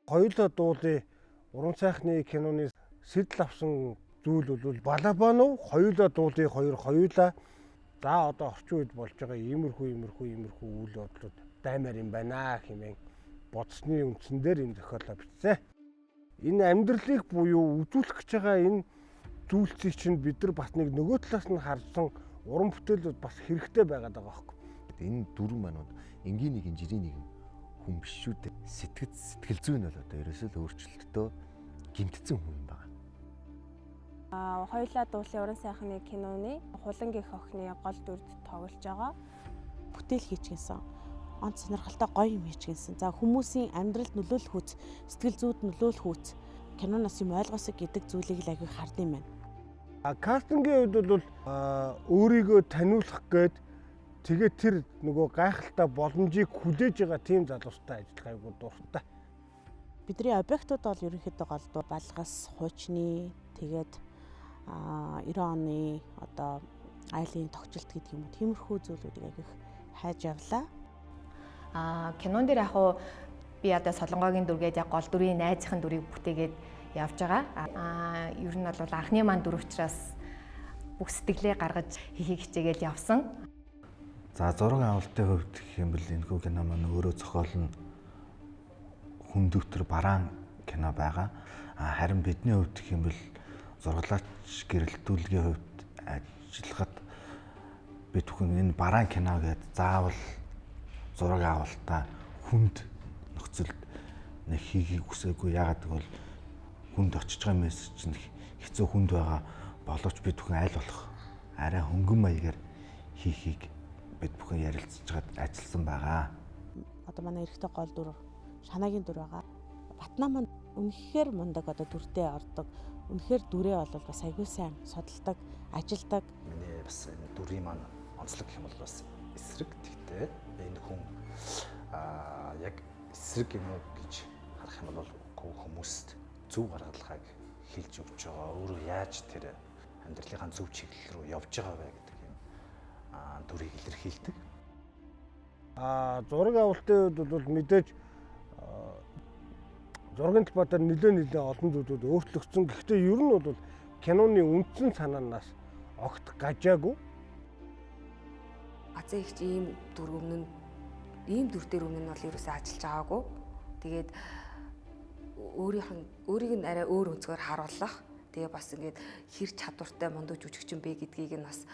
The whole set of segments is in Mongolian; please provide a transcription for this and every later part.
Хоёулаа дуулын уран сайхны киноны сэтэл авсан зүйл бол Балабанов, хоёулаа дуулын хоёр хоёулаа за одоо орчин үед болж байгаа иймэрхүү үйл явдлууд даймаар юм байна хэмээн бодсны үндсэн дээр энэ зохиолоо бичсэн. Энэ амьдралыг буюу үзүүлэх гэж байгаа энэ зүйлсийг чинь бид нар бас нэг нөгөө талаас нь харсан уран бүтээлүүд бас хэрэгтэй байгаад байгаа байхгүй. Энэ дөрвөн маань энгийн нэгэн жирийн нэгэн хүн биш шүү дээ. Сэтгэл зүй нь бол одоо ерөөсөө л өөрчлөлтөө гэмтсэн хүн юм байна. Хоёулаа дуулын уран сайхны киноны Хулан гэх охины гол дүрд тоглож байгаа. Бүтээл хийчихсэн. Онц сонирхолтой гоё юм хийчихсэн. За хүмүүсийн амьдралд нөлөөлөх үз, сэтгэл зүйд нөлөөлөх үз, киноноос юм ойлгосог гэдэг зүйлийг л аягүй хардсан юм байна. Кастингийн хувьд бол өөрийгөө таниулах гээд тэгээд тэр нөгөө гайхалтай боломжийг хүлээж байгаа тийм залуустай ажиллах аягүй дуртай. Бидний объектууд бол ерөнхийдөө голдуу балгас, хуучны, тэгээд 90 оны одоо айлын тогтчлт гэдэг юм уу. Тиймэрхүү зүйлүүдийг аягүй хайж явлаа. Кинон дээр яг хуу би одоо Солонгогийн дүргээд яг гол дүрийн найзынхын дүрийг бүтээгээд явж байгаа. Ер нь бол анхны маань дүр учраас бүх сэтгэлээ гаргаж хийхийг хичээгээл явсан. За зураг авалтын хувьд гэх юм бол энэхүү кино маань өөрөө зохиол нь хүндөвтөр бараан кино байгаа. Харин бидний хувьд гэх юм бол зураглаач гэрэлтүүлгийн хувьд ажиллахад бид бүхэн энэ бараан кино гээд заавал зураг авалтаа хүнд нөхцөлд нэг хийхийг хүсээгүй. Яагаад гэвэл хүнд очиж байгаа мессеж чинь хэцүү хүнд байгаа боловч бид бүхэн аль болох арай хөнгөн маягаар хийхийг бид бүхэн ярилцж байгаад ажилласан байгаа. Одоо манай эрэгтэй гол дүр Шанагийн дүр байгаа. Батнаа маань үнэхээр мундаг одоо дүртэй ордог. Үнэхээр дүрээ бол бас аягүй сайн судалдаг, ажилдаг. Миний бас энэ дүрийн маань онцлог гэх юм бол бас эсрэг. Тэгтээ энэ хүн яг эсрэг юм уу гэж харах юм бол үгүй, хүмүүст зөв гаргалгааг хэлж өгч байгаа. Өөрөө яаж тэр амьдралынхаа зөв чиглэл рүү явж байгаа вэ гэдэг юм дүрийг илэрхийлдэг. Зураг авалтын хувьд бол мэдээж зургийн талбай дээр нэлээ олон зүйлүүд өөрчлөгдсөн. Гэхдээ ер нь бол киноны үндсэн санаанаас огт гажаагүй. Азаа ихч ийм дүр өмнө нь ийм дүр дээр өмнө нь бол ерөөсөө ажиллаж байгаагүй. Тэгээд өөрийг нь арай өөр өнцгөр харуулах. Тэгээ бас ингээд хэр чадвартай мундаг жүжигчин бэ гэдгийг нь бас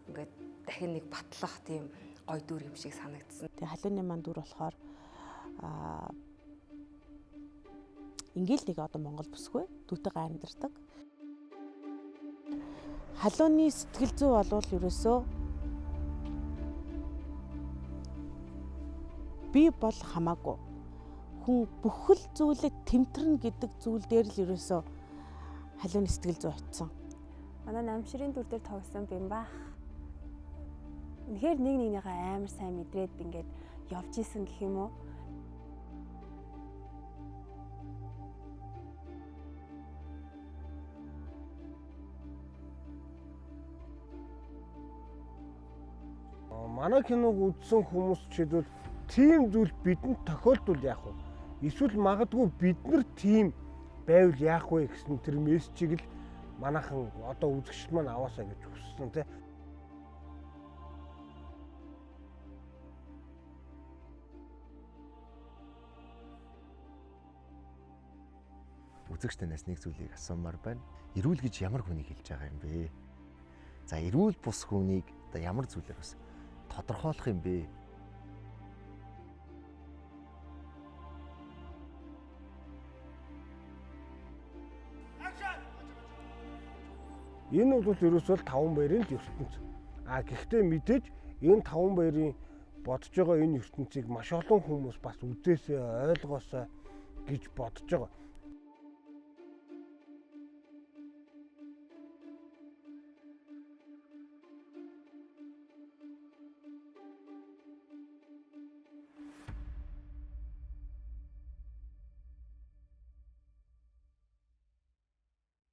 ингээд дахин нэг батлах тийм гоё дүр юм шиг санагдсан. Тэгээ халууны маань дүр болохоор ингээл нэг одоо Монгол бүсгүй дүүтэйгээ амьдардаг. Халууны сэтгэл зүй болвол ерөөсөө би бол хамаагүй. Хүн бүхэл зүйлээ тэмтэрнэ гэдэг зүйл дээр л ерөөсөө халууны сэтгэл зүй очсон. Манай намширын дүр дээр тоглосон Бимбах. Үнэхээр нэг нэгнийхээ амар сайн мэдрээд ингээд явж исэн гэх юм уу? Манай киног үзсэн хүмүүс жишээлбэл тийм зүйл бидэнд тохиолдвол яах вэ? Эсвэл магадгүй бид нар тийм байвал яах вэ гэсэн тэр мессежийг л манайхан одоо үзэгчд маань аваасаа гэж хүссэн тий. Үзэгч танаас нэг зүйлийг асуумаар байна. Эрүүл гэж ямар хүнийг хэлж байгаа юм бэ? За эрүүл бус хүнийг одоо ямар зүйлээр бас тодорхойлох юм бэ? Энэ бол ерөөсөө таван баярын л ертөнц. Гэхдээ мэдээж энэ таван баярын бодож байгаа энэ ертөнцийг маш олон хүмүүс бас үзээсээ ойлгоосоо гэж бодож байгаа.